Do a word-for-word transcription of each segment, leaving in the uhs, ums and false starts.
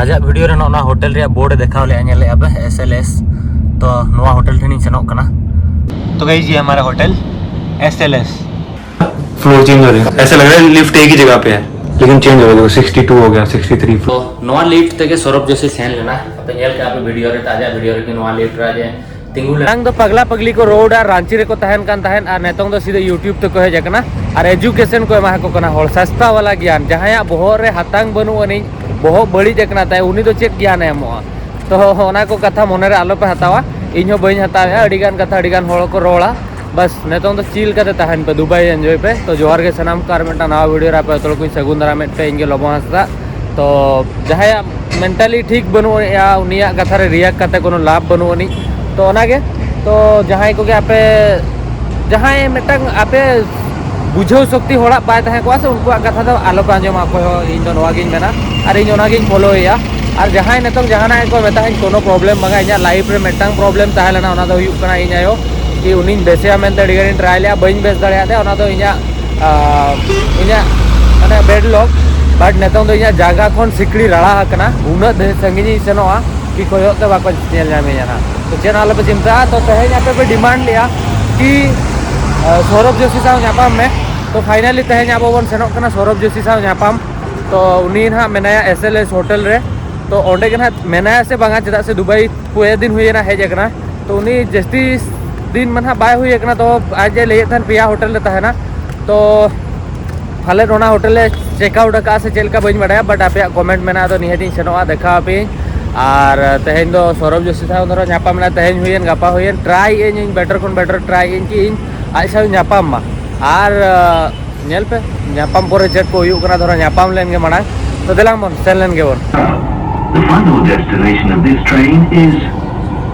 ᱟᱡᱟᱜ ᱵᱷᱤᱰᱤᱭᱳ ᱨᱮ ᱱᱚᱜᱼᱚ ᱱᱚᱣᱟ ᱦᱳᱴᱮᱞ ᱨᱮᱭᱟᱜ ᱵᱳᱨᱰ ᱮ ᱫᱮᱠᱷᱟᱣ ᱞᱮᱜᱼᱟ, ᱧᱮᱞ ᱞᱮᱜᱼᱟ ᱯᱮ, ᱮᱥ ᱮᱞ ᱮᱥ᱾ ᱛᱚ ᱱᱚᱣᱟ ᱦᱳᱴᱮᱞ ᱴᱷᱮᱱᱤᱧ ᱥᱮᱱᱚᱜ ᱠᱟᱱᱟ᱾ तो गाइस, ये हमारा hotel S L S. Floor change हो रहे हैं, ऐसा लग रहा है लिफ्ट एक ही जगह पे है, लेकिन चेंज हो रहा है। देखो, सिक्सटी टू हो गया, सिक्सटी थ्री फ्लोर। ᱱᱚᱣᱟ ᱞᱤᱯᱷᱴ ᱛᱮᱜᱮ ᱥᱚᱨᱚᱵ ᱡᱳᱥᱤ ᱥᱮᱱ ᱞᱮᱱᱟ᱾ ᱟᱯᱮ ᱧᱮᱞ ᱠᱮᱜᱼᱟ ᱯᱮ ᱵᱷᱤᱰᱤᱭᱳ ᱨᱮ, ᱟᱡᱟᱜ ᱵᱷᱤᱰᱤᱭᱳ ᱨᱮᱜᱮ ᱱᱚᱣᱟ ᱞᱤᱯᱷᱴ ᱨᱮ ᱟᱡ ᱮ ᱛᱤᱸᱜᱩ ᱞᱮᱱᱟ᱾ ᱢᱟᱲᱟᱝ ᱫᱚ ᱯᱟᱜᱽᱞᱟ ᱯᱟᱜᱽᱞᱤ ᱠᱚ ᱨᱳᱰ ᱟᱨ ᱨᱟᱸᱪᱤ ᱨᱮᱠᱚ ᱛᱟᱦᱮᱱ ᱠᱟᱱ ᱛᱟᱦᱮᱸᱫ, ᱟᱨ ᱱᱤᱛᱚᱝ ᱫᱚ ᱥᱤᱫᱷᱟᱹ YouTube ᱛᱮᱠᱚ ᱦᱮᱡ ᱟᱠᱟᱱᱟ ᱟᱨ ᱮᱡᱩᱠᱮᱥᱚᱱ ᱠᱚ ᱮᱢᱟ ᱠᱚ ᱠᱟᱱᱟ ᱦᱚᱲ, ᱥᱟᱥᱛᱟ ᱣᱟᱞᱟ ᱜᱮᱭᱟᱱ᱾ ᱡᱟᱦᱟᱸᱭᱟᱜ ᱵᱚᱦᱚᱜ ᱨᱮ ᱦᱟᱛᱟᱝ ᱵᱟᱹᱱᱩᱜ ᱟᱹᱱᱤᱡ, ᱵᱚᱦᱚᱜ ᱵᱟᱹᱲᱤᱡ ᱟᱠᱟᱱᱟ ᱛᱟᱭ, ᱩᱱᱤ ᱫᱚ ᱪᱮᱫ ᱜᱮᱭᱟᱱᱮ ᱮᱢᱚᱜᱼᱟ? ᱛᱚ ᱚᱱᱟ ᱠᱚ ᱠᱟᱛᱷᱟ ᱢᱚᱱᱮ ᱨᱮ ᱟᱞᱚ ᱯᱮ ᱦᱟᱛᱟᱣᱟ, ᱤᱧ ᱦᱚᱸ ᱵᱟᱹᱧ ᱦᱟᱛᱟᱣᱮᱜᱼᱟ᱾ ᱟᱹᱰᱤ ᱜᱟᱱ ᱠᱟᱛᱷᱟ ᱟᱹᱰᱤ ᱜᱟᱱ ᱦᱚᱲ ᱠᱚ ᱨᱚᱲᱟ, ᱵᱟᱥ ᱱᱤᱛᱚᱝ ᱫᱚ ᱪᱤᱞ ᱠᱟᱛᱮ ᱛᱟᱦᱮᱱ ᱯᱮ, ᱫᱩᱵᱟᱭ ᱮᱱᱡᱚᱭ ᱯᱮ᱾ ᱛᱚ ᱡᱚᱦᱟᱨ ᱜᱮ ᱥᱟᱱᱟᱢ ᱠᱚ, ᱟᱨ ᱢᱤᱫᱴᱟᱝ ᱱᱟᱣᱟ ᱵᱷᱤᱰᱤᱭᱳ ᱨᱮ ᱟᱯᱮ ᱡᱚᱛᱚ ᱦᱚᱲ ᱠᱚᱧ ᱥᱟᱹᱜᱩᱱ ᱫᱟᱨᱟᱢᱮᱫ ᱯᱮ, ᱤᱧ ᱜᱮ ᱞᱚᱵᱚ ᱦᱟᱸᱥᱫᱟ᱾ ᱛᱚ ᱡᱟᱦᱟᱸᱭᱟᱜ ᱢᱮᱱᱴᱟᱞᱤ ᱴᱷᱤᱠ ᱵᱟᱹᱱᱩᱜᱼᱟ, ᱩᱱᱤᱭᱟᱜ ᱠᱟᱛᱷᱟ ᱨᱮ ᱨᱤᱭᱟᱠᱴ ᱠᱟᱛᱮ ᱠᱳᱱᱳ ᱞᱟᱵᱷ ᱵᱟᱹᱱᱩᱜ ᱟᱹᱱᱤᱡ᱾ ᱛᱚ ᱚᱱᱟᱜᱮ, ᱛᱚ ᱡᱟᱦᱟᱸᱭ ᱠᱚᱜᱮ ᱟᱯᱮ, ᱡᱟᱦᱟᱸᱭ ᱢᱤᱫᱴᱟᱝ ᱟᱯᱮ ᱵᱩᱡᱷᱟᱹᱣ ᱥᱚᱠᱛᱤ ᱦᱚᱲᱟᱜ ᱵᱟᱭ ᱛᱟᱦᱮᱸ ᱠᱚᱜᱼᱟ ᱥᱮ, ᱩᱱᱠᱩᱣᱟᱜ ᱠᱟᱛᱷᱟ ᱫᱚ ᱟᱞᱚ ᱯᱮ ᱟᱸᱡᱚᱢᱟ ᱚᱠᱚᱭ ᱦᱚᱸ, ᱤᱧ ᱫᱚ ᱱᱚᱣᱟ ᱜᱤᱧ ᱢᱮᱱᱟ᱾ ᱟᱨ ᱤᱧ ᱚᱱᱟ ᱜᱤᱧ ᱯᱷᱚᱞᱳᱭᱮᱭᱟ᱾ ᱟᱨ ᱡᱟᱦᱟᱸᱭ ᱱᱤᱛᱚᱝ ᱡᱟᱦᱟᱱᱟᱜ ᱜᱮᱠᱚ ᱢᱮᱛᱟᱧ, ᱠᱳᱱᱳ ᱯᱨᱚᱵᱞᱮᱢ ᱵᱟᱝᱟ᱾ ᱤᱧᱟᱹᱜ ᱞᱟᱭᱤᱯᱷ ᱨᱮ ᱢᱤᱫᱴᱟᱝ ᱯᱨᱚᱵᱞᱮᱢ ᱛᱟᱦᱮᱸ ᱞᱮᱱᱟ, ᱚᱱᱟ ᱫᱚ ᱦᱩᱭᱩᱜ ᱠᱟᱱᱟ ᱤᱧ ᱟᱭᱳ, ᱠᱤ ᱩᱱᱤᱧ ᱵᱮᱥᱮᱭᱟ ᱢᱮᱱᱛᱮ ᱟᱹᱰᱤ ᱜᱟᱱᱤᱧ ᱴᱨᱟᱭ ᱞᱮᱜᱼᱟ, ᱵᱟᱹᱧ ᱵᱮᱥ ᱫᱟᱲᱮᱭᱟᱫᱮᱭᱟ᱾ ᱚᱱᱟ ᱫᱚ ᱤᱧᱟᱹᱜ, ᱟᱸ, ᱤᱧᱟᱹᱜ ᱢᱟᱱᱮ ᱵᱮᱰ ᱞᱚᱠ᱾ ᱵᱟᱴ ᱱᱤᱛᱚᱝ ᱫᱚ ᱤᱧᱟᱹᱜ ᱡᱟᱸᱜᱟ ᱠᱷᱚᱱ ᱥᱤᱠᱲᱤ ᱨᱟᱲᱟ ᱟᱠᱟᱱᱟ, ᱩᱱᱟᱹᱜ ᱰᱷᱮᱨ ᱥᱟᱺᱜᱤᱧᱤᱧ ᱥᱮᱱᱚᱜᱼᱟ ᱠᱤ ᱠᱚᱭᱚᱜ ᱛᱮ ᱵᱟᱠᱚ ᱧᱮᱞ ᱧᱟᱢᱤᱧᱟ ᱱᱟᱦᱟᱜ᱾ ᱛᱚ ᱪᱮᱫ ᱦᱚᱸ ᱟᱞᱚᱯᱮ ᱪᱤᱱᱛᱟᱹᱜᱼᱟ᱾ ᱛᱚ ᱛᱮᱦᱮᱧ ᱟᱯᱮ ᱯᱮ ᱰᱤᱢᱟᱱᱰ ᱞᱮᱜᱼᱟ ᱠᱤ, ᱟᱸ, ᱥᱚᱨᱚᱵ ᱡᱳᱥᱤ ᱥᱟᱶ ᱧᱟᱯᱟᱢ ᱢᱮ᱾ ᱛᱚ ᱯᱷᱟᱭᱱᱟᱞᱤ ᱛᱮᱦᱮᱧ ᱟᱵᱚ ᱵᱚᱱ ᱥᱮᱱᱚᱜ ᱠᱟᱱᱟ ᱥᱚᱨᱚᱵ ᱡᱳᱥᱤ ᱥᱟᱶ ᱧᱟᱯᱟᱢ᱾ ᱛᱚ ᱩᱱᱤ ᱱᱟᱦᱟᱜ ᱢᱮᱱᱟᱭᱟ ᱮᱥ ᱮᱞ ᱮᱥ ᱦᱳᱴᱮᱞ ᱨᱮ᱾ ᱛᱚ ᱚᱸᱰᱮ ᱜᱮ ᱱᱟᱦᱟᱜ ᱢᱮᱱᱟᱭᱟ ᱥᱮ ᱵᱟᱝᱟ, ᱪᱮᱫᱟᱜ ᱥᱮ ᱫᱩᱵᱟᱭ ᱯᱮ ᱫᱤᱱ ᱦᱩᱭᱮᱱᱟ ᱦᱮᱡ ᱟᱠᱟᱱᱟ᱾ ᱛᱚ ᱩᱱᱤ ᱡᱟᱹᱥᱛᱤ ᱫᱤᱱ ᱢᱟ ᱱᱟᱦᱟᱜ ᱵᱟᱭ ᱦᱩᱭ ᱟᱠᱟᱱᱟ, ᱛᱚ ᱟᱡ ᱮ ᱞᱟᱹᱭᱮᱫ ᱛᱟᱦᱮᱱ ᱯᱮᱭᱟ ᱦᱳᱴᱮᱞ ᱨᱮ ᱛᱟᱦᱮᱱᱟ᱾ ᱛᱚ ᱯᱟᱞᱮᱫ ᱚᱱᱟ ᱦᱳᱴᱮᱞ ᱮ ᱪᱮᱠ ᱟᱣᱩᱴ ᱟᱠᱟᱫᱼᱟ ᱥᱮ ᱪᱮᱫ ᱞᱮᱠᱟ ᱵᱟᱹᱧ ᱵᱟᱰᱟᱭᱟ, ᱵᱟᱴ ᱟᱯᱮᱭᱟᱜ ᱠᱚᱢᱮᱱᱴ ᱢᱮᱱᱟᱜᱼᱟ, ᱟᱫᱚ ᱱᱤᱦᱟᱹᱛ ᱤᱧ ᱥᱮᱱᱚᱜᱼᱟ, ᱫᱮᱠᱷᱟᱣ ᱟᱯᱮᱭᱟᱹᱧ᱾ ᱟᱨ ᱛᱮᱦᱮᱧ ᱫᱚ ᱥᱚᱨᱚᱵ ᱡᱳᱥᱤ ᱥᱟᱶ ᱫᱷᱚᱨᱚ ᱧᱟᱯᱟᱢ ᱢᱮᱱᱟᱜᱼᱟ, ᱛᱮᱦᱮᱧ ᱦᱩᱭᱮᱱ, ᱜᱟᱯᱟ ᱦᱩᱭᱮᱱ, ᱴᱨᱟᱭ ᱮᱫ ᱟᱹᱧ ᱤᱧ, ᱵᱮᱴᱟᱨ ᱠᱷᱚᱱ ᱵᱮᱴᱟᱨ ᱴᱨᱟᱭ ᱮᱫ ᱟᱹᱧ ᱠᱤ ᱤᱧ ᱟᱡ ᱥᱟᱶ ᱧᱟᱯᱟᱢ ᱢᱟ᱾ ᱟᱨ ᱧᱮᱞ ᱯᱮ, ᱧᱟᱯᱟᱢ ᱯᱚᱨᱮ ᱪᱮᱫ ᱠᱚ ᱦᱩᱭᱩᱜ ᱠᱟᱱᱟ, ᱫᱷᱚᱨᱚ ᱧᱟᱯᱟᱢ ᱞᱮᱱ ᱜᱮ ᱢᱟᱲᱟᱝ᱾ ᱛᱚ ᱫᱮᱞᱟᱝ ᱵᱚᱱ ᱥᱮᱱ ᱞᱮᱱ ᱜᱮᱵᱚᱱ᱾ The final destination of this train is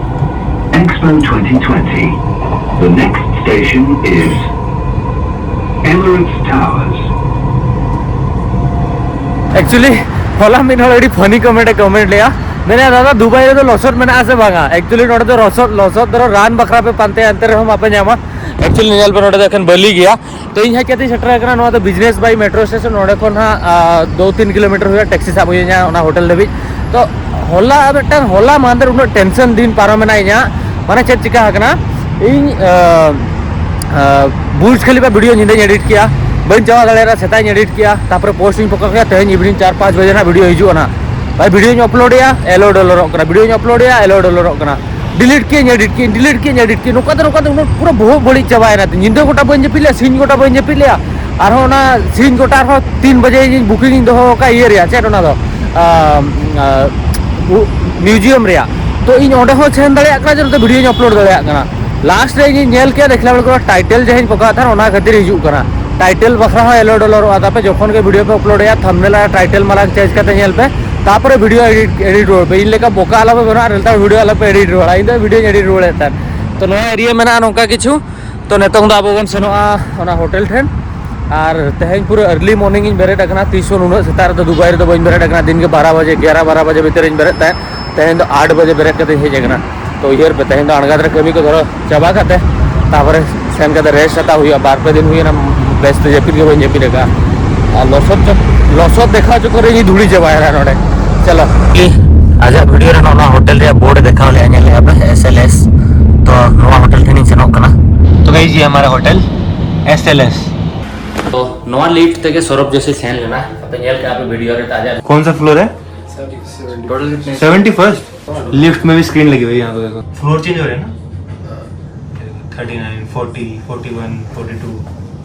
Expo twenty twenty. The next station is Emirates Towers. Actually, ᱦᱚᱞᱟ ᱢᱤᱫ ᱦᱚᱲ ᱟᱹᱰᱤ ᱯᱷᱟᱱᱤ ᱠᱚᱢᱮᱱᱴ ᱮ ᱠᱚᱢᱮᱱᱴ ᱞᱮᱜᱼᱟ, ᱢᱮᱱᱮᱫᱼᱟ, "ᱫᱟᱫᱟ, ᱫᱩᱵᱟᱭ ᱨᱮᱫᱚ ᱞᱚᱥᱚᱫ ᱢᱮᱱᱟᱜᱼᱟ ᱥᱮ ᱵᱟᱝᱟ?" Actually ᱱᱚᱰᱮ ᱫᱚ ᱞᱚᱥᱚᱫ, ᱞᱚᱥᱚᱫ ᱫᱚ ᱨᱟᱱ ᱵᱟᱠᱷᱨᱟ ᱯᱮ ᱯᱟᱱᱛᱮᱭᱟ, ᱮᱱᱛᱮ ᱨᱮᱦᱚᱸ ᱵᱟᱯᱮ ᱧᱟᱢᱟ᱾ Actually ᱧᱮᱞ ᱯᱮ, ᱱᱚᱰᱮ ᱫᱚ ᱮᱠᱷᱮᱱ ᱵᱟᱹᱞᱤ ᱜᱮᱭᱟ᱾ ᱛᱚ ᱤᱧ ᱦᱮᱡ ᱠᱟᱛᱮᱧ ᱥᱮᱴᱮᱨ ᱟᱠᱟᱱᱟ ᱱᱚᱣᱟ ᱫᱚ ᱵᱤᱡᱽᱱᱮᱥ ᱵᱟᱭ ᱢᱮᱴᱨᱳ ᱥᱴᱮᱥᱚᱱ᱾ ᱱᱚᱰᱮ ᱠᱷᱚᱱ ᱦᱟᱸᱜ, ᱟ, ᱫᱩ ᱛᱤᱱ ᱠᱤᱞᱳᱢᱤᱴᱟᱨ ᱦᱩᱭᱩᱜᱼᱟ, ᱴᱮᱠᱥᱤ ᱥᱟᱵ ᱦᱩᱭ ᱤᱧᱟ ᱚᱱᱟ ᱦᱳᱴᱮᱞ ᱫᱷᱟᱹᱵᱤᱡ᱾ ᱛᱚ ᱦᱚᱞᱟ ᱢᱤᱫᱴᱟᱝ, ᱦᱚᱞᱟ ᱢᱟᱦᱫᱮᱨ ᱩᱱᱟᱹᱜ ᱴᱮᱱᱥᱚᱱ ᱫᱤᱱ ᱯᱟᱨᱚᱢᱮᱱᱟ ᱤᱧᱟᱹᱜ, ᱢᱟᱱᱮ ᱪᱮᱫ ᱪᱤᱠᱟ ᱟᱠᱟᱱᱟ, ᱤᱧ ᱵᱩᱨᱡᱽ ᱠᱷᱟᱞᱤᱯᱟ ᱵᱷᱤᱰᱤᱭᱳ ᱧᱤᱫᱟᱹᱧ ᱮᱰᱤᱴ ᱠᱮᱜᱼᱟ, ᱵᱟᱹᱧ ᱪᱟᱵᱟ ᱫᱟᱲᱮᱭᱟᱫᱟ, ᱥᱮᱛᱟᱜ ᱤᱧ ᱮᱰᱤᱴ ᱠᱮᱜᱼᱟ, ᱛᱟᱯᱚᱨᱮ ᱯᱳᱥᱴ ᱤᱧ ᱯᱚᱠᱟ ᱠᱮᱜᱼᱟ, ᱛᱮᱦᱮᱧ ᱤᱵᱷᱤᱱᱤᱝ ᱪᱟᱨ ᱯᱟᱸᱪ ᱵᱟᱡᱮ ᱨᱮᱱᱟᱜ ᱵᱷᱤᱰᱤᱭᱳ ᱦᱤᱡᱩᱜᱼᱟ ᱱᱟᱜ᱾ ᱵᱷᱟᱭ ᱵᱷᱤᱰᱤᱭᱳᱧ ᱟᱯᱞᱳᱰᱮᱜᱼᱟ, ᱮᱞᱳ ᱰᱚᱞᱚᱨᱚᱜ ᱠᱟᱱᱟ, ᱵᱷᱤᱰᱤᱭᱳᱧ ᱟᱯᱞᱳᱰᱮᱜᱼᱟ, ᱮᱞᱳ ᱰᱚᱞᱚᱨᱚᱜ ᱠᱟᱱᱟ, ᱰᱤᱞᱤᱴ ᱠᱮᱜᱼᱟᱹᱧ, ᱮᱰᱤᱴ ᱠᱮᱜᱼᱟᱹᱧ, ᱰᱤᱞᱤᱴ ᱠᱮᱜᱼᱟᱹᱧ, ᱮᱰᱤᱴ ᱠᱮᱜᱼᱟᱹᱧ, ᱱᱚᱝᱠᱟ ᱛᱮ ᱱᱚᱝᱠᱟ ᱛᱮ ᱩᱱᱟᱹᱜ ᱯᱩᱨᱟᱹ ᱵᱚᱦᱚᱜ ᱵᱟᱹᱲᱤᱡ ᱪᱟᱵᱟᱭᱮᱱᱟ ᱛᱤᱧ᱾ ᱧᱤᱫᱟᱹ ᱜᱚᱴᱟ ᱵᱟᱹᱧ ᱡᱟᱹᱯᱤᱫ ᱞᱮᱜᱼᱟ, ᱥᱤᱧ ᱜᱚᱴᱟ ᱵᱟᱹᱧ ᱡᱟᱹᱯᱤᱫ ᱞᱮᱜᱼᱟ, ᱟᱨᱦᱚᱸ ᱚᱱᱟ ᱥᱤᱧ ᱜᱚᱴᱟ ᱟᱨᱦᱚᱸ ᱛᱤᱱ ᱵᱟᱡᱮ ᱤᱧ ᱵᱩᱠᱤᱝ ᱤᱧ ᱫᱚᱦᱚ ᱟᱠᱟᱫ ᱤᱭᱟᱹ ᱨᱮᱭᱟᱜ, ᱪᱮᱫ ᱚᱱᱟ ᱫᱚ, ᱟᱢ, ᱟ, ᱩ-, ᱢᱤᱭᱩᱡᱤᱭᱟᱢ ᱨᱮᱭᱟᱜ᱾ ᱛᱚ ᱤᱧ ᱚᱸᱰᱮ ᱦᱚᱸ ᱥᱮᱱ ᱫᱟᱲᱮᱭᱟᱜ ᱠᱟᱱᱟ ᱡᱮ ᱱᱚᱛᱮ ᱵᱷᱤᱰᱤᱭᱳᱧ ᱟᱯᱞᱳᱰ ᱫᱟᱲᱮᱭᱟᱜ ᱠᱟᱱᱟ᱾ ᱞᱟᱥᱴ ᱨᱮ ᱤᱧᱤᱧ ᱧᱮᱞ ᱠᱮᱫᱟ, ᱫᱮᱠᱷᱞᱟ ᱵᱮᱲ ᱠᱚ ᱴᱟᱭᱴᱮᱞ ᱡᱟᱦᱟᱸᱧ ᱯᱚᱠᱟᱣ ᱛᱟᱦᱮᱸᱱ, ᱚᱱᱟ ᱠᱷᱟᱹᱛᱤᱨ ᱦᱤᱡᱩᱜ ᱠᱟᱱᱟ᱾ ᱴᱟᱭᱴᱮᱞ ᱵᱟᱠᱷᱨᱟ ᱦᱚᱸ ᱮᱞᱳ ᱰᱚᱞᱚᱨᱚᱜᱼᱟ᱾ ᱛᱟᱯᱮ ᱡᱚᱠᱷᱚᱱ ᱜᱮ ᱵᱷᱤᱰᱤᱭᱳ ᱯᱮ ᱟᱯᱞᱳᱰᱮᱜᱼᱟ, ᱛᱷᱟᱢᱵᱱᱮᱞ ᱟᱨ ᱴᱟᱭᱴᱮᱞ ᱢᱟᱨᱟᱝ ᱪᱮᱧᱡᱽ ᱠᱟᱛᱮ ᱧᱮᱞ ᱯᱮ, ᱛᱟᱯᱚᱨᱮ ᱵᱷᱤᱰᱤᱭᱳ ᱮᱰᱤᱴ, ᱮᱰᱤᱴ ᱨᱩᱣᱟᱹᱲ ᱯᱮ᱾ ᱤᱧ ᱞᱮᱠᱟ ᱵᱚᱠᱟ ᱟᱞᱚ ᱯᱮ ᱵᱮᱱᱟᱜᱼᱟ, ᱟᱨ ᱱᱮᱛᱟᱨ ᱵᱷᱤᱰᱤᱭᱳ ᱟᱞᱚ ᱯᱮ ᱮᱰᱤᱴ ᱨᱩᱣᱟᱹᱲᱟ᱾ ᱤᱧ ᱫᱚ ᱵᱷᱤᱰᱤᱭᱳᱧ ᱮᱰᱤᱴ ᱨᱩᱣᱟᱹᱲᱮᱫ ᱛᱟᱦᱮᱸᱫ᱾ ᱛᱚ ᱱᱚᱣᱟ ᱮᱨᱤᱭᱟ ᱢᱮᱱᱟᱜᱼᱟ ᱱᱚᱝᱠᱟ ᱠᱤᱪᱷᱩ᱾ ᱛᱚ ᱱᱤᱛᱚᱝ ᱫᱚ ᱟᱵᱚ ᱵᱚᱱ ᱥᱮᱱᱚᱜᱼᱟ ᱚᱱᱟ ᱦᱳᱴᱮᱞ ᱴᱷᱮᱱ᱾ ᱟᱨ ᱛᱮᱦᱮᱧ ᱯᱩᱨᱟᱹ ᱟᱨᱞᱤ ᱢᱚᱨᱱᱤᱝ ᱤᱧ ᱵᱮᱨᱮᱫ ᱟᱠᱟᱱᱟ᱾ ᱛᱤᱥ ᱦᱚᱸ ᱱᱩᱱᱟᱹᱜ ᱥᱮᱛᱟᱜ ᱨᱮᱫᱚ ᱫᱩᱵᱟᱭ ᱨᱮᱫᱚ ᱵᱟᱹᱧ ᱵᱮᱨᱮᱫ ᱟᱠᱟᱱᱟ᱾ ᱫᱤᱱ ᱜᱮ ᱵᱟᱨᱚ ᱵᱟᱡᱮ, ᱮᱜᱟᱨᱚ ᱵᱟᱨᱚ ᱵᱟᱡᱮ ᱵᱷᱤᱛᱤᱨ ᱤᱧ ᱵᱮᱨᱮᱫ ᱛᱟᱦᱮᱸᱫ᱾ ᱛᱮᱦᱮᱧ ᱫᱚ ᱟᱴ ᱵᱟᱡᱮ ᱵᱮᱨᱮᱫ ᱠᱟᱛᱮ ᱤᱧ ᱦᱮᱡ ᱟᱠᱟᱱᱟ᱾ ᱛᱚ ᱩᱭᱦᱟᱹᱨ ᱯᱮ, ᱛᱮᱦᱮᱧ ᱫᱚ ᱟᱬᱜᱟᱛ ᱨᱮ ᱠᱟᱹᱢᱤ ᱠᱚ ᱫᱷᱚᱨᱚ ᱪᱟᱵᱟ ᱠᱟᱛᱮ, ᱛᱟᱯᱚᱨᱮ ᱥᱮᱱ ᱠᱟᱛᱮ ᱨᱮᱥᱴ ᱦᱟᱛᱟᱣ ᱦᱩᱭᱩᱜᱼᱟ᱾ ᱵᱟᱨ ᱯᱮ ᱫᱤᱱ ᱦᱩᱭᱮᱱᱟ ᱵᱮᱥ ᱛᱮ ᱡᱟᱹᱯᱤᱫ ᱜᱮ ᱵᱟᱹᱧ ᱡᱟᱹᱯᱤᱫ ᱟᱠᱟᱫᱼᱟ᱾ ᱟᱨ ᱞᱚᱥᱚᱫ ᱪᱚ-, ᱞᱚᱥᱚᱫ ᱫᱮᱠᱷᱟᱣ ᱦᱚᱪᱚ ᱠᱚᱨᱮ ᱤᱧ ᱫᱷᱩᱲᱤ ᱪᱟᱵᱟᱭᱮᱱᱟ ᱱᱚᱰᱮ᱾ ᱪᱚᱞᱚ᱾ ᱟᱡᱟᱜ ᱵᱷᱤᱰᱤᱭᱳ ᱨᱮ ᱱᱚᱜᱼᱚ ᱱᱚᱣᱟ ᱦᱳᱴᱮᱞ ᱨᱮᱭᱟᱜ ᱵᱳᱨᱰ ᱫᱮᱠᱷᱟᱣ ᱞᱮᱫᱼᱟ, ᱧᱮᱞ ᱞᱮᱫᱼᱟ ᱯᱮ, S L S᱾ ᱛᱚ ᱱᱚᱣᱟ ᱦᱳᱴᱮᱞ ᱴᱷᱮᱱᱤᱧ ᱥᱮᱱᱚᱜ ᱠᱟᱱᱟ᱾ तो गाइस, ये हमारा होटल S L S। ᱛᱚ ᱱᱚᱣᱟ ᱞᱤᱯᱷᱴ ᱛᱮᱜᱮ ᱥᱚᱨᱚᱵ ᱡᱳᱥᱤ ᱥᱮᱱ ᱞᱮᱱᱟ, ᱟᱯᱮ ᱧᱮᱞ ᱠᱮᱫᱼᱟ ᱯᱮ ᱵᱷᱤᱰᱤᱭᱳ ᱨᱮ, ᱛᱟᱡᱟ। कौन सा फ्लोर है? टोटल कितने? Seventy first. लिफ्ट में भी स्क्रीन लगी हुई है, यहाँ पे देखो। फ्लोर चेंज हो रहे हैं ना, thirty nine, forty, forty one, forty two,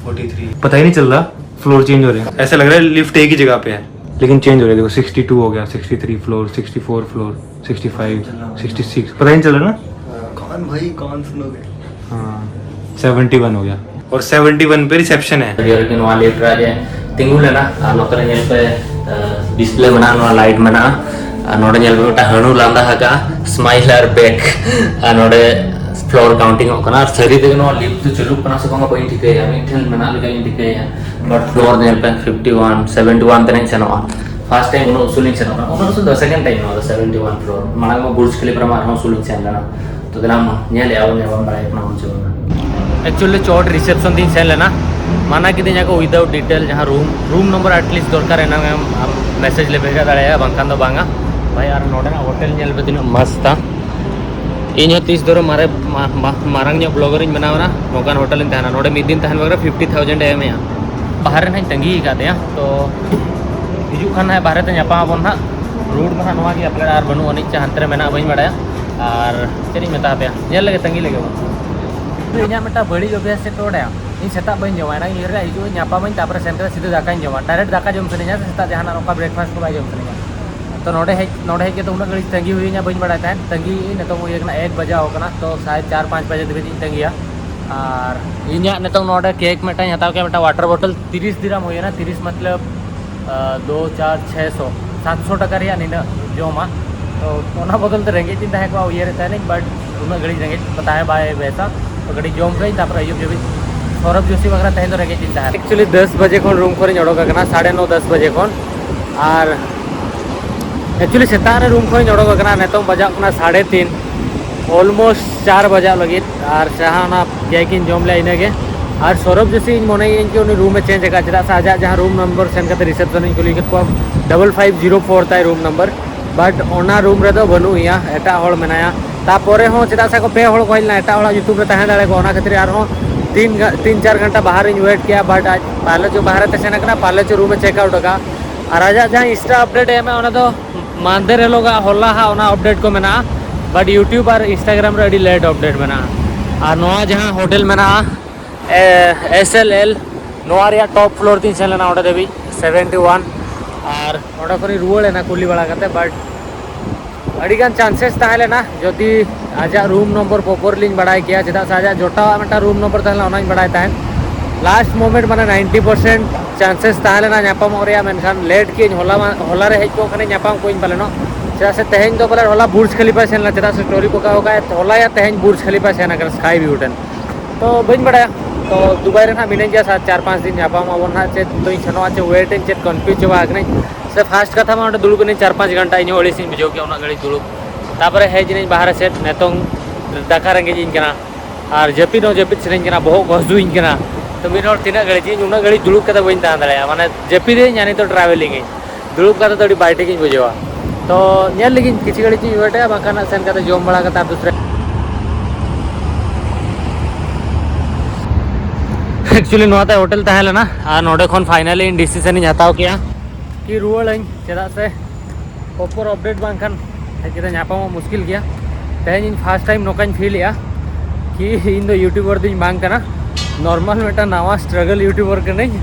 forty three, पता ही नहीं चल रहा फ्लोर चेंज हो रहे हैं। ऐसा लग रहा है लिफ्ट एक ही जगह पे है, लेकिन चेंज हो रहे हैं। देखो, सिक्सटी टू हो गया, sixty three floor, sixty four floor, sixty five, sixty six, पता ही नहीं चल रहा ना। कौन भाई, कौन फ्लोर है? हाँ, सेवेंटी वन हो गया। और सेवेंटी वन पे रिसेप्शन है। ᱱᱚᱣᱟ ᱞᱤᱯᱷᱴ ᱨᱮ ᱟᱡ ᱮ ᱛᱤᱸᱜᱩ ᱞᱮᱱᱟ ᱟᱨ ᱱᱚᱛᱮ ᱨᱮ ᱧᱮᱞ ᱯᱮ, ᱰᱤᱥᱯᱞᱮ ᱢᱮᱱᱟᱜᱼᱟ, ᱱᱚᱣᱟ ᱞᱟᱭᱤᱴ ᱢᱮᱱᱟᱜᱼᱟ᱾ ᱟᱨ ᱱᱚᱰᱮ ᱧᱮᱞ ᱯᱮ, ᱢᱤᱫᱴᱟᱝ ᱦᱟᱹᱬᱩ ᱞᱟᱸᱫᱟ ᱟᱠᱟᱜᱼᱟ, ᱥᱢᱟᱭᱤᱞ ᱟᱨ ᱵᱮᱠ᱾ ᱟᱨ ᱱᱚᱰᱮ ᱯᱷᱞᱳᱨ ᱠᱟᱣᱩᱱᱴᱤᱝ ᱚᱜ ᱠᱟᱱᱟ᱾ ᱟᱨ ᱥᱟᱹᱨᱤ ᱛᱮᱜᱮ ᱱᱚᱣᱟ ᱞᱤᱯᱷᱴ ᱫᱚ ᱪᱟᱹᱞᱩᱜ ᱠᱟᱱᱟ ᱥᱮ ᱵᱟᱝᱟ ᱵᱟᱹᱧ ᱴᱷᱤᱠᱟᱹᱭᱟ, ᱢᱤᱫ ᱴᱷᱮᱱ ᱢᱮᱱᱟᱜ ᱞᱮᱠᱟᱧ ᱴᱷᱤᱠᱟᱹᱭᱟ, ᱵᱟᱴ ᱯᱷᱞᱳᱨ ᱧᱮᱞ ᱯᱮ, ᱯᱷᱤᱯᱴᱤ ᱣᱟᱱ, ᱥᱮᱵᱷᱮᱱᱴᱤ ᱣᱟᱱ ᱛᱮ ᱥᱮᱱᱚᱜᱼᱟ᱾ ᱯᱷᱟᱥᱴ ᱴᱟᱭᱤᱢ ᱩᱱᱟᱹᱜ ᱩᱥᱩᱞᱤᱧ ᱥᱮᱱᱚᱜ ᱠᱟᱱᱟ, ᱩᱱᱟᱹᱜ ᱩᱥᱩᱞ ᱫᱚ ᱥᱮᱠᱮᱱᱰ ᱴᱟᱭᱤᱢ ᱱᱚᱣᱟ ᱫᱚ, ᱥᱮᱵᱷᱮᱱᱴᱤ ᱣᱟᱱ ᱯᱷᱞᱳᱨ᱾ ᱢᱟᱲᱟᱝ ᱢᱟ ᱵᱩᱨᱡᱽ ᱠᱷᱟᱞᱤᱯᱟ ᱨᱮᱢᱟ ᱟᱨᱦᱚᱸ ᱩᱥᱩᱞᱤᱧ ᱥᱮᱱ ᱞᱮᱱᱟ᱾ ᱛᱚ ᱫᱮᱞᱟ ᱢᱟ, ᱧᱮᱞ ᱮᱜᱼᱟ ᱵᱚᱱ, ᱧᱟᱯᱟᱢ ᱫᱟᱲᱮᱭᱟᱜ ᱠᱟᱱᱟ ᱵᱚᱱ ᱥᱮ ᱵᱟᱝᱟ᱾ ᱮᱠᱪᱩᱭᱮᱞᱤ ᱪᱚᱴ ᱨᱤᱥᱮᱯᱥᱚᱱ ᱛᱤᱧ ᱥᱮᱱ ᱞᱮᱱᱟ, ᱢᱟᱱᱟ ᱠᱤᱫᱤᱧᱟ ᱠᱚ ᱣᱤᱫᱟᱣᱩᱴ ᱰᱤᱴᱮᱞ, ᱡᱟᱦᱟᱸ ᱨᱩᱢ, ᱨᱩᱢ ᱱᱚᱢᱵᱚᱨ ᱮᱴᱞᱤᱥᱴ ᱫᱚᱨᱠᱟᱨ, ᱮᱱᱟᱝ ᱮᱢ, ᱟᱢ ᱢᱮᱥᱮᱡᱽ ᱞᱮ ᱵᱷᱮᱡᱟ ᱫᱟᱲᱮᱭᱟᱜᱼᱟ, ᱵᱟᱝᱠᱷᱟᱱ ᱫᱚ ᱵᱟᱝᱟ᱾ ᱵᱷᱟᱭ, ᱟᱨ ᱱᱚᱰᱮᱱᱟᱜ ᱦᱳᱴᱮᱞ ᱧᱮᱞ ᱯᱮ ᱛᱤᱱᱟᱹᱜ ᱢᱚᱥᱛᱟ᱾ ᱤᱧ ᱦᱚᱸ ᱛᱤᱥ ᱫᱷᱚᱨᱮ ᱢᱟᱨᱮ ᱢᱟ- ᱢᱟ- ᱢᱟᱨᱟᱝ ᱧᱚᱜ ᱵᱞᱚᱜᱟᱨᱤᱧ ᱵᱮᱱᱟᱣ ᱮᱱᱟ, ᱱᱚᱝᱠᱟᱱ ᱦᱳᱴᱮᱞ ᱤᱧ ᱛᱟᱦᱮᱱᱟ᱾ ᱱᱚᱰᱮ ᱢᱤᱫ ᱫᱤᱱ ᱛᱟᱦᱮᱱ ᱵᱟᱠᱷᱨᱟ ᱯᱷᱤᱯᱴᱤ ᱛᱷᱟᱣᱡᱮᱱᱰ ᱮ ᱮᱢᱮᱜᱼᱟ᱾ ᱵᱟᱦᱨᱮ ᱨᱮ ᱱᱟᱦᱟᱜ ᱤᱧ ᱛᱟᱺᱜᱤ ᱟᱠᱟᱫᱮᱭᱟ, ᱛᱚ ᱦᱤᱡᱩᱜ ᱠᱷᱟᱱ ᱱᱟᱦᱟᱜ ᱵᱟᱦᱨᱮ ᱛᱮ ᱧᱟᱯᱟᱢ ᱟᱵᱚᱱ ᱱᱟᱦᱟᱜ᱾ ᱨᱳᱰ ᱫᱚ ᱱᱟᱦᱟᱜ ᱱᱚᱣᱟ ᱜᱮ ᱟᱯᱮ ᱟᱨ ᱵᱟᱹᱱᱩᱜ ᱟᱹᱱᱤᱡ ᱪᱮ ᱦᱟᱱᱛᱮ ᱨᱮ ᱢᱮᱱᱟᱜᱼᱟ, ᱵᱟᱹᱧ ᱵᱟᱲᱟᱭᱟ᱾ ᱟᱨ ᱪᱮᱫ ᱤᱧ ᱢᱮᱛᱟ ᱯᱮᱭᱟ, ᱧᱮᱞ ᱞᱮᱜᱮ, ᱛᱟᱺᱜᱤ ᱞᱮᱜᱮ ᱵᱚᱱ᱾ ᱤᱧᱟᱹᱜ ᱢᱤᱫᱴᱟᱝ ᱵᱟᱹᱲᱤᱡ ᱚᱵᱷᱭᱟᱥ ᱪᱮᱫ ᱠᱚ ᱵᱟᱲᱟᱭᱟ, ᱤᱧ ᱥᱮᱛᱟᱜ ᱵᱟᱹᱧ ᱡᱚᱢᱟ, ᱮᱱᱟᱝ ᱩᱭᱦᱟᱹᱨᱟ ᱦᱤᱡᱩᱜ ᱟᱹᱧ, ᱧᱟᱯᱟᱢᱟᱹᱧ, ᱛᱟᱨᱯᱚᱨᱮ ᱥᱮᱱ ᱠᱟᱛᱮ ᱥᱤᱫᱷᱟᱹ ᱫᱟᱠᱟᱧ ᱡᱚᱢᱟ᱾ ᱰᱟᱭᱨᱮᱠᱴ ᱫᱟᱠᱟ ᱡᱚᱢ ᱥᱟᱱᱟᱧᱟ, ᱥᱮᱛᱟᱜ ᱡᱟᱦᱟᱱᱟᱜ ᱱᱚᱝᱠᱟ ᱵᱨᱮᱠᱯᱷᱟᱥᱴ ᱠᱚ ᱵᱟᱭ ᱡᱚᱢ ᱥᱟᱱᱟᱧᱟ᱾ ᱛᱚ ᱱᱚᱰᱮ ᱦᱮᱡ ᱱᱚᱰᱮ ᱦᱮᱡ ᱠᱟᱛᱮ ᱩᱱᱟᱹᱜ ᱜᱷᱟᱹᱲᱤᱡ ᱛᱟᱺᱜᱤ ᱦᱩᱭᱱᱟ, ᱵᱟᱹᱧ ᱵᱟᱲᱟᱭ ᱛᱟᱦᱮᱸᱫ᱾ ᱛᱟᱺᱜᱤ ᱱᱤᱛᱚᱝ ᱦᱩᱭ ᱟᱠᱟᱱᱟ ᱮᱠ ᱵᱟᱡᱟᱣ ᱟᱠᱟᱱᱟ, ᱛᱚ ᱥᱟᱭ ᱪᱟᱨ ᱯᱟᱸᱪ ᱵᱟᱡᱮ ᱫᱷᱟᱹᱵᱤᱡ ᱤᱧ ᱛᱟᱺᱜᱤᱭᱟ᱾ ᱟᱨ ᱤᱧᱟᱹᱜ ᱱᱤᱛᱚᱝ ᱱᱚᱰᱮ ᱠᱮᱠ ᱢᱤᱫᱴᱟᱝ ᱦᱟᱛᱟᱣ ᱠᱮᱫᱟ, ᱢᱤᱫᱴᱟᱝ ᱣᱟᱴᱟᱨ ᱵᱚᱴᱚᱞ ᱛᱤᱨᱤᱥ ᱫᱤᱨᱟᱢ ᱦᱩᱭᱮᱱᱟ, ᱛᱤᱨᱤᱥ ᱢᱚᱛᱞᱚᱵ ᱫᱩ ᱪᱟᱨ ᱪᱷᱮ ᱥᱚ, ᱥᱟᱛ ᱥᱚ ᱴᱟᱠᱟ ᱨᱮᱭᱟᱜ ᱱᱤᱱᱟᱹᱜ ᱡᱚᱢᱟ᱾ ᱛᱚ ᱚᱱᱟ ᱵᱚᱫᱚᱞ ᱛᱮ ᱨᱮᱸᱜᱮᱡ ᱛᱤᱧ ᱛᱟᱦᱮᱸ ᱠᱚᱜᱼᱟ, ᱩᱭᱦᱟᱹᱨᱮᱫ ᱛᱟᱦᱮᱱᱟᱹᱧ, ᱵᱟᱴ ᱩᱱᱟᱹᱜ ᱜᱷᱟᱹᱲᱤᱡ ᱨᱮᱸᱜᱮᱡ ᱛᱟᱦᱮᱸ ᱵᱟᱭ ᱵᱮᱥᱟ᱾ ᱛᱚ ᱠᱟᱹᱴᱤᱡ ᱡᱚᱢ ᱠᱟᱹᱧ, ᱛᱟᱨᱯᱚᱨᱮ ᱟᱹᱭᱩᱵ ᱫᱷᱟᱹᱵᱤᱡ ᱥᱚᱨᱚᱵ ᱡᱳᱥᱤ ᱵᱟᱠᱷᱨᱟ ᱛᱮᱦᱮᱧ ᱫᱚ ᱨᱮᱸᱜᱮᱡ ᱛᱤᱧ ᱛᱟᱦᱮᱸ᱾ ᱮᱠᱪᱩᱭᱮᱞᱤ ᱫᱚᱥ ᱵᱟᱡᱮ ᱠᱷᱚᱱ ᱨᱩᱢ ᱠᱷᱚᱱᱤᱧ ᱚᱰᱚᱠ ᱟᱠᱟᱱᱟ, ᱥᱟᱲᱮ ᱱᱚ ᱫᱚᱥ ᱵᱟᱡᱮ ᱠᱷᱚᱱ᱾ ᱟᱨ ᱮᱠᱪᱩᱭᱮᱞᱤ ᱥᱮᱛᱟᱜ ᱨᱮ ᱨᱩᱢ ᱠᱷᱚᱱᱤᱧ ᱚᱰᱚᱠ ᱟᱠᱟᱱᱟ, ᱱᱤᱛᱚᱝ ᱵᱟᱡᱟᱜ ᱠᱟᱱᱟ ᱥᱟᱲᱮ ᱛᱤᱱ, ᱚᱞᱢᱳᱥᱴ ᱪᱟᱨ ᱵᱟᱡᱟᱜ ᱞᱟᱹᱜᱤᱫ᱾ ᱟᱨ ᱡᱟᱦᱟᱸ ᱚᱱᱟ ᱠᱮᱠ ᱤᱧ ᱡᱚᱢ ᱞᱮᱜᱼᱟ ᱤᱱᱟᱹᱜᱮ᱾ ᱟᱨ ᱥᱚᱨᱚᱵ ᱡᱳᱥᱤ ᱤᱧ ᱢᱚᱱᱮᱭᱮᱫᱟᱹᱧ ᱠᱤ ᱩᱱᱤ ᱨᱩᱢᱮ ᱪᱮᱧᱡᱽ ᱟᱠᱟᱫ, ᱪᱮᱫᱟᱜ ᱥᱮ ᱟᱡᱟᱜ ᱡᱟᱦᱟᱸ ᱨᱩᱢ ᱱᱚᱢᱵᱚᱨ ᱥᱮᱱ ᱠᱟᱛᱮ ᱨᱤᱥᱮᱯᱥᱚᱱ ᱤᱧ ᱠᱩᱞᱤ ᱠᱮᱫ ᱠᱚᱣᱟ, ᱰᱚᱵᱚᱞ ᱯᱷᱟᱭᱤᱵᱷ ᱡᱤᱨᱳ ᱯᱷᱳᱨ ᱛᱟᱭ ᱨᱩᱢ ᱱᱚᱢᱵᱚᱨ᱾ ᱵᱟᱴ ᱚᱱᱟ ᱨᱩᱢ ᱨᱮᱫᱚ ᱵᱟᱹᱱᱩᱜ ᱮᱭᱟ, ᱮᱴᱟᱜ ᱦᱚᱲ ᱢᱮᱱᱟᱭᱟ᱾ ᱛᱟᱯᱚᱨᱮ ᱦᱚᱸ ᱪᱮᱫᱟᱜ ᱥᱮ ᱟᱠᱚ ᱯᱮ ᱦᱚᱲ ᱠᱚ ᱦᱮᱡ ᱞᱮᱱᱟ, ᱮᱴᱟᱜ ᱦᱚᱲᱟᱜ ᱧᱩᱛᱩᱢ ᱨᱮ ᱛᱟᱦᱮᱸ ᱫᱟᱲᱮ ᱠᱚᱜᱼᱟ, ᱚᱱᱟ ᱠᱷᱟᱹᱛᱤᱨ ᱟᱨᱦᱚᱸ ᱛᱤᱱ ᱜᱟ- ᱛᱤᱱ ᱪᱟᱨ ᱜᱷᱚᱱᱴᱟ ᱵᱟᱦᱨᱮᱧ ᱣᱮᱴ ᱠᱮᱜᱼᱟ᱾ ᱵᱟᱴ ᱟᱡ ᱯᱟᱦᱞᱮ ᱪᱚ ᱵᱟᱦᱨᱮ ᱛᱮ ᱥᱮᱱ ᱟᱠᱟᱱᱟ, ᱯᱟᱦᱞᱮ ᱪᱚ ᱨᱩᱢᱮ ᱪᱮᱠ ᱟᱣᱩᱴ ᱟᱠᱟᱫᱼᱟ᱾ ᱟᱨ ᱟᱡᱟᱜ ᱡᱟᱦᱟᱸ ᱤᱱᱥᱴᱟ ᱟᱯᱰᱮᱴ ᱮ ᱮᱢᱟ, ᱚᱱᱟ ᱫᱚ ᱢᱟᱱᱫᱷᱮᱨ ᱦᱤᱞᱳᱜᱟᱜ, ᱦᱚᱞᱟ ᱦᱟᱜ ᱚᱱᱟ ᱟᱯᱰᱮᱴ ᱠᱚ ᱢᱮᱱᱟᱜᱼᱟ᱾ ᱵᱟᱴ ᱭᱩᱴᱤᱭᱩᱵᱽ ᱟᱨ ᱤᱱᱥᱴᱟᱜᱨᱟᱢ ᱨᱮ ᱟᱹᱰᱤ ᱞᱮᱴ ᱟᱯᱰᱮᱴ ᱢᱮᱱᱟᱜᱼᱟ᱾ ᱟᱨ ᱱᱚᱣᱟ ᱡᱟᱦᱟᱸ ᱦᱳᱴᱮᱞ ᱢᱮᱱᱟᱜᱼᱟ, ᱮ, ᱮᱥ ᱮᱞ ᱮᱞ, ᱱᱚᱣᱟ ᱨᱮᱭᱟᱜ ᱴᱚᱯ ᱯᱷᱞᱳᱨ ᱛᱤᱧ ᱥᱮᱱ ᱞᱮᱱᱟ, ᱚᱸᱰᱮ ᱫᱷᱟᱹᱵᱤᱡ ᱥᱮᱵᱷᱮᱱᱴᱤ ᱣᱟᱱ᱾ ᱟᱨ ᱚᱸᱰᱮ ᱠᱷᱚᱱᱤᱧ ᱨᱩᱣᱟᱹᱲ ᱮᱱᱟ ᱠᱩᱞᱤ ᱵᱟᱲᱟ ᱠᱟᱛᱮ, ᱵᱟᱴ ᱟᱹᱰᱤᱜᱟᱱ ᱪᱟᱱᱥᱮᱥ ᱛᱟᱦᱮᱸ ᱞᱮᱱᱟ, ᱡᱩᱫᱤ ᱟᱡᱟᱜ ᱨᱩᱢ ᱱᱚᱢᱵᱚᱨ ᱯᱨᱚᱯᱚᱨ ᱞᱤᱧ ᱵᱟᱲᱟᱭ ᱠᱮᱭᱟ, ᱪᱮᱫᱟᱜ ᱥᱮ ᱟᱡᱟᱜ ᱡᱚᱴᱟᱣᱟᱜ ᱢᱤᱫᱴᱟᱝ ᱨᱩᱢ ᱱᱚᱢᱵᱚᱨ ᱛᱟᱦᱮᱸ ᱞᱮᱱᱟ, ᱚᱱᱟᱧ ᱵᱟᱲᱟᱭ ᱛᱟᱦᱮᱸᱫ᱾ ᱞᱟᱥᱴ ᱢᱳᱢᱮᱱᱴ ᱢᱟᱱᱮ ᱱᱟᱭᱤᱱᱴᱤ ᱯᱟᱨᱥᱮᱱᱴ ᱪᱟᱱᱥᱮᱥ ᱛᱟᱦᱮᱸ ᱞᱮᱱᱟ ᱧᱟᱯᱟᱢᱚᱜ ᱨᱮᱭᱟᱜ, ᱢᱮᱱᱠᱷᱟᱱ ᱞᱮᱴ ᱠᱮᱫᱟᱹᱧ᱾ ᱦᱚᱞᱟ ᱢᱟ, ᱦᱚᱞᱟ ᱨᱮ ᱦᱮᱡ ᱠᱚᱜ ᱠᱷᱟᱱᱤᱧ ᱧᱟᱯᱟᱢ ᱠᱚᱜᱼᱟᱹᱧ ᱯᱟᱞᱮᱱᱚᱜ, ᱪᱮᱫᱟᱜ ᱥᱮ ᱛᱮᱦᱮᱧ ᱫᱚ ᱯᱟᱞᱮ ᱦᱚᱞᱟ ᱵᱩᱨᱡᱽ ᱠᱷᱟᱞᱤᱯᱷᱟ ᱥᱮᱱ ᱞᱮᱱᱟ, ᱪᱮᱫᱟᱜ ᱥᱮ ᱥᱴᱳᱨᱤ ᱠᱚ ᱠᱟᱜ ᱠᱟᱜᱼᱟ, ᱦᱚᱞᱟ ᱭᱟ ᱛᱮᱦᱮᱧ ᱵᱩᱨᱡᱽ ᱠᱷᱟᱞᱤᱯᱷᱟ ᱥᱮᱱ ᱟᱠᱟᱱᱟ, ᱥᱠᱟᱭ ᱵᱷᱤᱭᱩ ᱴᱷᱮᱱ᱾ ᱛᱚ ᱵᱟᱹᱧ ᱵᱟᱲᱟᱭᱟ, ᱛᱚ ᱫᱩᱵᱟᱭ ᱨᱮ ᱱᱟᱦᱟᱜ ᱢᱤᱱᱟᱹᱧ ᱜᱮᱭᱟ, ᱥᱟᱛ ᱪᱟᱨ ᱯᱟᱸᱪ ᱫᱤᱱ ᱧᱟᱯᱟᱢ ᱟᱵᱚᱱ ᱱᱟᱦᱟᱜ᱾ ᱪᱮᱫ ᱫᱚᱧ ᱥᱮᱱᱚᱜᱼᱟ ᱪᱮ ᱣᱮᱴ ᱟᱹᱧ, ᱪᱮᱫ ᱠᱚᱱᱯᱷᱤᱭᱩᱡᱽ ᱪᱟᱵᱟ ᱟᱠᱟᱱᱟᱹᱧ᱾ ᱥᱮ ᱯᱷᱟᱥᱴ ᱠᱟᱛᱷᱟ ᱢᱟ ᱚᱸᱰᱮ ᱫᱩᱲᱩᱵ ᱮᱱᱟᱹᱧ ᱪᱟᱨ ᱯᱟᱸᱪ ᱜᱷᱚᱱᱴᱟ, ᱤᱧ ᱦᱚᱸ ᱟᱹᱲᱤᱥᱤᱧ ᱵᱩᱡᱷᱟᱹᱣ ᱠᱮᱜᱼᱟ ᱩᱱᱟᱹᱜ ᱜᱷᱟᱹᱲᱤᱡ ᱫᱩᱲᱩᱵ᱾ ᱛᱟᱨᱯᱚᱨᱮ ᱦᱮᱡ ᱮᱱᱟᱹᱧ ᱵᱟᱦᱨᱮ ᱥᱮᱫ, ᱱᱤᱛᱚᱝ ᱫᱟᱠᱟ ᱨᱮᱸᱜᱮᱡ ᱤᱧ ᱠᱟᱱᱟ᱾ ᱟᱨ ᱡᱟᱹᱯᱤᱫ ᱦᱚᱸ ᱡᱟᱹᱯᱤᱫ ᱥᱟᱱᱟᱧ ᱠᱟᱱᱟ, ᱵᱚᱦᱚᱜ ᱠᱚ ᱦᱟᱹᱥᱩᱧ ᱠᱟᱱᱟ᱾ ᱛᱚ ᱢᱤᱫ ᱦᱚᱲ ᱛᱤᱱᱟᱹᱜ ᱜᱷᱟᱹᱲᱤᱡ ᱤᱧ ᱩᱱᱟᱹᱜ ᱜᱷᱟᱹᱲᱤᱡ ᱫᱩᱲᱩᱵ ᱠᱟᱛᱮ ᱵᱟᱹᱧ ᱛᱟᱦᱮᱸ ᱫᱟᱲᱮᱭᱟᱜᱼᱟ, ᱢᱟᱱᱮ ᱡᱟᱹᱯᱤᱫᱟᱹᱧ ᱟᱨ ᱱᱤᱛᱚᱜ ᱴᱨᱟᱵᱷᱮᱞᱤᱝ ᱟᱹᱧ, ᱫᱩᱲᱩᱵ ᱠᱟᱛᱮ ᱫᱚ ᱟᱹᱰᱤ ᱵᱟᱭ ᱴᱷᱤᱠ ᱤᱧ ᱵᱩᱡᱷᱟᱹᱣᱟ᱾ ᱛᱚ ᱧᱮᱞ ᱞᱟᱹᱜᱤᱫ ᱠᱤᱪᱷᱩ ᱜᱷᱟᱹᱲᱤᱡ ᱤᱧ ᱣᱮᱴᱟ, ᱵᱟᱝᱠᱷᱟᱱ ᱦᱟᱸᱜ ᱥᱮᱱ ᱠᱟᱛᱮ ᱡᱚᱢ ᱵᱟᱲᱟ ᱠᱟᱛᱮ ᱟᱨ ᱫᱩᱥᱨᱟ᱾ ᱮᱠᱪᱩᱭᱮᱞᱤ ᱱᱚᱣᱟ ᱛᱮ ᱦᱳᱴᱮᱞ ᱛᱟᱦᱮᱸ ᱞᱮᱱᱟ, ᱟᱨ ᱱᱚᱰᱮ ᱠᱷᱚᱱ ᱯᱷᱟᱭᱱᱟᱞᱤ ᱤᱧ ᱰᱤᱥᱤᱥᱮᱱ ᱤᱧ ᱦᱟᱛᱟᱣ ᱠᱮᱜᱼᱟ ᱠᱤ ᱨᱩᱣᱟᱹᱲᱟᱹᱧ, ᱪᱮᱫᱟᱜ ᱥᱮ ᱯᱨᱚᱯᱚᱨ ᱟᱯᱰᱮᱴ ᱵᱟᱝᱠᱷᱟᱱ ᱦᱮᱡ ᱠᱟᱛᱮ ᱧᱟᱯᱟᱢᱚᱜ ᱢᱩᱥᱠᱤᱞ ᱜᱮᱭᱟ᱾ ᱛᱮᱦᱮᱧ ᱤᱧ ᱯᱷᱟᱥᱴ ᱴᱟᱭᱤᱢ ᱱᱚᱝᱠᱟᱧ ᱯᱷᱤᱞ ᱮᱜᱼᱟ ᱠᱤ ᱤᱧ ᱫᱚ ᱤᱭᱩᱴᱩᱵᱟᱨ ᱫᱚᱧ ᱵᱟᱝ ᱠᱟᱱᱟ, ᱱᱚᱨᱢᱟᱞ ᱢᱤᱫᱴᱟᱝ ᱱᱟᱣᱟ ᱥᱴᱨᱟᱜᱚᱞ ᱤᱭᱩᱴᱩᱵᱟᱨ ᱠᱟᱹᱱᱟᱹᱧ᱾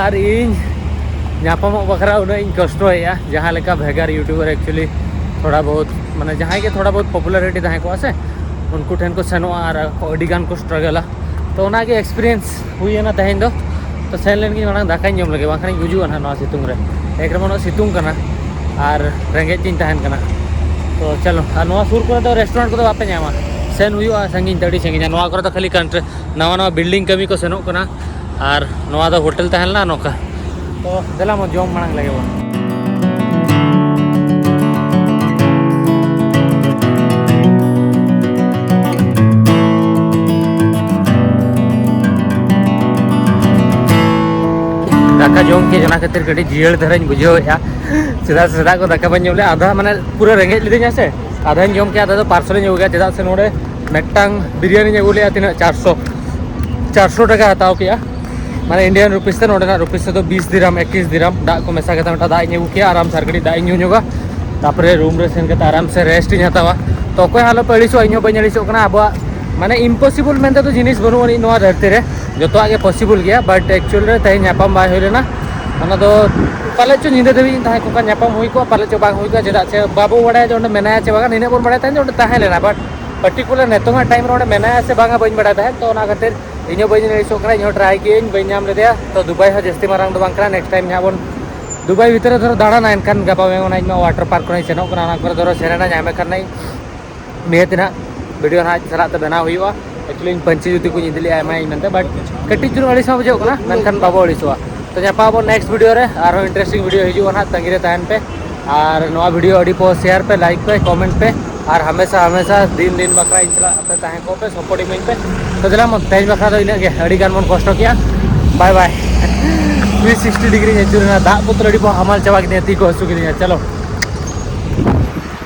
ᱟᱨ ᱤᱧ ᱧᱟᱯᱟᱢᱚᱜ ᱵᱟᱠᱷᱨᱟ ᱩᱱᱟᱹᱜ ᱤᱧ ᱠᱚᱥᱴᱚᱭᱮᱜᱼᱟ, ᱡᱟᱦᱟᱸ ᱞᱮᱠᱟ ᱵᱷᱮᱜᱟᱨ ᱤᱭᱩᱴᱩᱵᱟᱨ ᱮᱠᱪᱩᱭᱮᱞᱤ ᱛᱷᱚᱲᱟ ᱵᱚᱦᱩᱛ, ᱢᱟᱱᱮ ᱡᱟᱦᱟᱸᱭ ᱜᱮ ᱛᱷᱚᱲᱟ ᱵᱚᱦᱩᱛ ᱯᱚᱯᱩᱞᱟᱨᱤᱴᱤ ᱛᱟᱦᱮᱸ ᱠᱚᱜᱼᱟ ᱥᱮ, ᱩᱱᱠᱩ ᱴᱷᱮᱱ ᱠᱚ ᱥᱮᱱᱚᱜᱼᱟ ᱟᱨ ᱟᱹᱰᱤ ᱜᱟᱱ ᱠᱚ ᱥᱴᱨᱟᱜᱚᱞᱟ᱾ ᱛᱚ ᱚᱱᱟᱜᱮ ᱮᱠᱥᱯᱤᱨᱤᱭᱮᱱᱥ ᱦᱩᱭᱮᱱᱟ ᱛᱮᱦᱮᱧ ᱫᱚ᱾ ᱛᱚ ᱥᱮᱱ ᱞᱮᱱ ᱜᱤᱧ ᱢᱟᱲᱟᱝ ᱫᱟᱠᱟᱧ ᱡᱚᱢ ᱞᱮᱜᱮ, ᱵᱟᱝᱠᱷᱟᱱᱤᱧ ᱜᱩᱡᱩᱜᱼᱟ ᱱᱟᱦᱟᱜ ᱱᱚᱣᱟ ᱥᱤᱛᱩᱝ ᱨᱮ᱾ ᱮᱠ ᱨᱮᱢᱟ ᱩᱱᱟᱹᱜ ᱥᱤᱛᱩᱝ ᱠᱟᱱᱟ ᱟᱨ ᱨᱮᱸᱜᱮᱡ ᱛᱤᱧ ᱛᱟᱦᱮᱱ ᱠᱟᱱᱟ᱾ ᱛᱚ ᱪᱚᱞᱚ, ᱟᱨ ᱱᱚᱣᱟ ᱥᱩᱨ ᱠᱚᱨᱮ ᱫᱚ ᱨᱮᱥᱴᱩᱨᱮᱱᱴ ᱠᱚᱫᱚ ᱵᱟᱯᱮ ᱧᱟᱢᱟ, ᱥᱮᱱ ᱦᱩᱭᱩᱜᱼᱟ ᱥᱟᱺᱜᱤᱧ ᱛᱮ, ᱟᱹᱰᱤ ᱥᱟᱺᱜᱤᱧᱟ᱾ ᱱᱚᱣᱟ ᱠᱚᱨᱮ ᱫᱚ ᱠᱷᱟᱹᱞᱤ ᱠᱚᱱᱴᱨᱮ-, ᱱᱟᱣᱟ ᱱᱟᱣᱟ ᱵᱤᱞᱰᱤᱝ ᱠᱟᱹᱢᱤ ᱠᱚ ᱥᱮᱱᱚᱜ ᱠᱟᱱᱟ᱾ ᱟᱨ ᱱᱚᱣᱟ ᱫᱚ ᱦᱳᱴᱮᱞ ᱛᱟᱦᱮᱸ ᱞᱮᱱᱟ ᱱᱚᱝᱠᱟ᱾ ᱛᱚ ᱫᱮᱞᱟ ᱢᱟ ᱡᱚᱢ ᱢᱟᱲᱟᱝ ᱞᱮᱜᱮ ᱵᱚᱱ᱾ ᱫᱟᱠᱟ ᱡᱚᱢ ᱠᱮᱫ ᱚᱱᱟ ᱠᱷᱟᱹᱛᱤᱨ ᱠᱟᱹᱴᱤᱡ ᱡᱤᱭᱟᱹᱲ ᱫᱷᱟᱨᱟᱧ ᱵᱩᱡᱷᱟᱹᱣᱮᱫᱼᱟ, ᱪᱮᱫᱟᱜ ᱥᱮ ᱥᱮᱛᱟᱜ ᱠᱚ ᱫᱟᱠᱟ ᱵᱟᱹᱧ ᱡᱚᱢ ᱞᱮᱫᱼᱟ᱾ ᱟᱫᱷᱟ ᱢᱟᱱᱮ ᱯᱩᱨᱟᱹ ᱨᱮᱸᱜᱮᱡ ᱞᱤᱫᱤᱧᱟ ᱥᱮ, ᱟᱫᱷᱟᱧ ᱡᱚᱢ ᱠᱮᱫᱼᱟ, ᱟᱫᱷᱟ ᱫᱚ ᱯᱟᱨᱥᱮᱞᱤᱧ ᱟᱹᱜᱩ ᱠᱮᱫᱼᱟ᱾ ᱪᱮᱫᱟᱜ ᱥᱮ ᱱᱚᱰᱮ ᱢᱤᱫᱴᱟᱝ ᱵᱤᱨᱭᱟᱱᱤᱧ ᱟᱹᱜᱩ ᱞᱮᱫᱼᱟ, ᱛᱤᱱᱟᱹᱜ, ᱪᱟᱨᱥᱚ, ᱪᱟᱨᱥᱚ ᱴᱟᱠᱟ ᱦᱟᱛᱟᱣ ᱠᱮᱫᱼᱟ, ᱢᱟᱱᱮ ᱤᱱᱰᱤᱭᱟᱱ ᱨᱩᱯᱤᱥ ᱛᱮ᱾ ᱱᱚᱰᱮᱱᱟᱜ ᱨᱩᱯᱤᱥ ᱛᱮᱫᱚ ᱵᱤᱥ ᱫᱤᱨᱟᱢ, ᱮᱠᱤᱥ ᱫᱤᱨᱟᱢ᱾ ᱫᱟᱜ ᱠᱚ ᱢᱮᱥᱟ ᱠᱟᱛᱮ ᱢᱤᱫᱴᱟᱝ ᱫᱟᱜ ᱤᱧ ᱟᱹᱜᱩ ᱠᱮᱫᱼᱟ, ᱟᱨᱟᱢ ᱥᱮ ᱟᱨ ᱠᱟᱹᱴᱤᱡ ᱫᱟᱜ ᱤᱧ ᱧᱩ ᱧᱚᱜᱟ, ᱛᱟᱨᱯᱚᱨᱮ ᱨᱩᱢ ᱨᱮ ᱥᱮᱱ ᱠᱟᱛᱮ ᱟᱨᱟᱢ ᱥᱮ ᱨᱮᱥᱴ ᱤᱧ ᱦᱟᱛᱟᱣᱟ᱾ ᱛᱚ ᱚᱠᱚᱭ ᱦᱚᱸ ᱟᱞᱚᱯᱮ ᱟᱹᱲᱤᱥᱚᱜᱼᱟ, ᱤᱧ ᱦᱚᱸ ᱵᱟᱹᱧ ᱟᱹᱲᱤᱥᱚᱜ ᱠᱟᱱᱟ᱾ ᱟᱵᱚᱣᱟᱜ ᱢᱟᱱᱮ ᱤᱢᱯᱚᱥᱤᱵᱚᱞ ᱢᱮᱱᱛᱮ ᱫᱚ ᱡᱤᱱᱤᱥ ᱵᱟᱹᱱᱩᱜ ᱟᱹᱱᱤᱡ ᱱᱚᱣᱟ ᱫᱷᱟᱹᱨᱛᱤ ᱨᱮ, ᱡᱚᱛᱚᱣᱟᱜ ᱜᱮ ᱯᱚᱥᱤᱵᱚᱞ ᱜᱮᱭᱟ᱾ ᱵᱟᱴ ᱮᱠᱪᱩᱭᱮᱞ ᱨᱮ ᱛᱮᱦᱮᱧ ᱧᱟᱯᱟᱢ ᱵᱟᱭ ᱦᱩᱭ ᱞᱮᱱᱟ᱾ ᱚᱱᱟ ᱫᱚ ᱯᱟᱞᱮᱫ ᱪᱚ ᱧᱤᱫᱟᱹ ᱫᱷᱟᱹᱵᱤᱡ ᱤᱧ ᱛᱟᱦᱮᱸ ᱠᱚᱜ ᱠᱷᱟᱱ ᱧᱟᱯᱟᱢ ᱦᱩᱭ ᱠᱚᱜᱼᱟ, ᱯᱟᱞᱮᱫ ᱪᱚ ᱵᱟᱝ ᱦᱩᱭ ᱠᱚᱜᱼᱟ᱾ ᱪᱮᱫᱟᱜ ᱥᱮ ᱵᱟᱵᱚ ᱵᱟᱲᱟᱭᱟ ᱡᱮ ᱚᱸᱰᱮ ᱢᱮᱱᱟᱭᱟ ᱪᱮ ᱵᱟᱝᱟ, ᱱᱤᱱᱟᱹᱜ ᱵᱚᱱ ᱵᱟᱲᱟᱭ ᱛᱟᱦᱮᱸᱫ ᱡᱮ ᱚᱸᱰᱮ ᱛᱟᱦᱮᱸ ᱞᱮᱱᱟ, ᱵᱟᱴ ᱯᱟᱨᱴᱤᱠᱩᱞᱟᱨ ᱱᱤᱛᱚᱝᱟᱜ ᱴᱟᱭᱤᱢ ᱨᱮ ᱚᱸᱰᱮ ᱢᱮᱱᱟᱭᱟ ᱥᱮ ᱵᱟᱝᱟ ᱵᱟᱹᱧ ᱵᱟᱲᱟᱭ ᱛᱟᱦᱮᱸᱫ᱾ ᱛᱚ ᱚᱱᱟ ᱠᱷᱟᱹᱛᱤᱨ ᱤᱧ ᱦᱚᱸ ᱵᱟᱹᱧ ᱟᱹᱲᱤᱥᱚᱜ ᱠᱟᱱᱟ, ᱤᱧ ᱦᱚᱸ ᱴᱨᱟᱭ ᱠᱮᱜᱼᱟᱹᱧ, ᱵᱟᱹᱧ ᱧᱟᱢ ᱞᱮᱫᱮᱭᱟ᱾ ᱛᱚ ᱫᱩᱵᱟᱭ ᱦᱚᱸ ᱡᱟᱹᱥᱛᱤ ᱢᱟᱨᱟᱝ ᱫᱚ ᱵᱟᱝ ᱠᱟᱱᱟ, ᱱᱮᱠᱥᱴ ᱴᱟᱭᱤᱢ ᱦᱟᱸᱜ ᱵᱚᱱ ᱫᱩᱵᱟᱭ ᱵᱷᱤᱛᱨᱤ ᱨᱮ ᱫᱷᱚᱨᱚ ᱫᱟᱬᱟᱱᱟ, ᱮᱱᱠᱷᱟᱱ ᱜᱟᱯᱟ ᱢᱮᱭᱟᱝ ᱚᱱᱟ ᱤᱧ ᱢᱟ ᱣᱟᱴᱟᱨ ᱯᱟᱨᱠ ᱠᱚᱨᱮᱧ ᱥᱮᱱᱚᱜ ᱠᱟᱱᱟ, ᱚᱱᱟ ᱠᱚᱨᱮ ᱫᱷᱚᱨᱚ ᱥᱮᱱ ᱮᱱᱟ ᱧᱟᱢᱮ ᱠᱷᱟᱱ ᱱᱟᱹᱧ᱾ ᱱᱤᱭᱟᱹ ᱛᱮᱱᱟᱜ ᱵᱷᱤᱰᱤᱭᱳ ᱱᱟᱦᱟᱜ ᱥᱟᱞᱟᱜ ᱛᱮ ᱵᱮᱱᱟᱣ ᱦᱩᱭᱩᱜᱼᱟ᱾ ᱮᱠᱪᱩᱭᱮᱞᱤ ᱤᱧ ᱯᱟᱹᱧᱪᱤ ᱡᱩᱛᱤ ᱠᱚᱧ ᱤᱫᱤ ᱞᱮᱜᱼᱟ ᱮᱢᱟᱭᱟᱹᱧ ᱢᱮᱱᱛᱮ, ᱵᱟᱴ ᱠᱟᱹᱴᱤᱡ ᱪᱩᱞᱩᱝ ᱟᱹᱲᱤᱥ ᱦᱚᱸ ᱵᱩᱡᱷᱟᱹᱜ ᱠᱟᱱᱟ, ᱢᱮᱱᱠᱷᱟᱱ ᱵᱟᱵᱚ ᱟᱹᱲᱤᱥᱚᱜᱼᱟ᱾ ᱛᱚ ᱧᱟᱯᱟᱢ ᱟᱵᱚᱱ ᱱᱮᱠᱥᱴ ᱵᱷᱤᱰᱤᱭᱳ ᱨᱮ, ᱟᱨᱦᱚᱸ ᱤᱱᱴᱟᱨᱮᱥᱴᱤᱝ ᱵᱷᱤᱰᱤᱭᱳ ᱦᱤᱡᱩᱜᱼᱟ ᱱᱟᱦᱟᱜ, ᱛᱟᱺᱜᱤ ᱨᱮ ᱛᱟᱦᱮᱱ ᱯᱮ᱾ ᱟᱨ ᱱᱚᱣᱟ ᱵᱷᱤᱰᱤᱭᱳ ᱟᱹᱰᱤ ᱯᱚ ᱥᱮᱭᱟᱨ ᱯᱮ, ᱞᱟᱭᱤᱠ ᱯᱮ, ᱠᱚᱢᱮᱱᱴ ᱯᱮ, ᱟᱨ ᱦᱟᱢᱮᱥᱟ ᱦᱟᱢᱮᱥᱟ ᱫᱤᱱ ᱫᱤᱱ ᱵᱟᱠᱷᱨᱟ ᱤᱧ ᱥᱟᱞᱟᱜ ᱟᱯᱮ ᱛᱟᱦᱮᱸ ᱠᱚᱜ ᱯᱮ, ᱥᱟᱯᱳᱨᱴ ᱤᱢᱟᱹᱧ ᱯᱮ᱾ ᱛᱚ ᱫᱮᱞᱟ ᱢᱚᱱ, ᱛᱮᱦᱮᱧ ᱵᱟᱠᱷᱨᱟ ᱫᱚ ᱤᱱᱟᱹᱜ ᱜᱮ, ᱟᱹᱰᱤ ᱜᱟᱱ ᱵᱚᱱ ᱠᱚᱥᱴᱚ ᱠᱮᱜᱼᱟ᱾ ᱵᱟᱭ ᱵᱟᱭ᱾ ᱛᱷᱨᱤ ᱥᱤᱠᱥᱴᱤ ᱰᱤᱜᱽᱨᱤᱧ ᱟᱹᱪᱩᱨ ᱮᱱᱟ, ᱫᱟᱜ ᱵᱚᱛᱚᱨ ᱟᱹᱰᱤ ᱵᱚ ᱦᱟᱢᱟᱞ ᱪᱟᱵᱟ ᱠᱤᱫᱤᱧᱟ, ᱛᱤ ᱠᱚ ᱦᱟᱹᱥᱩ ᱠᱤᱫᱤᱧᱟ᱾ ᱪᱚᱞᱚ᱾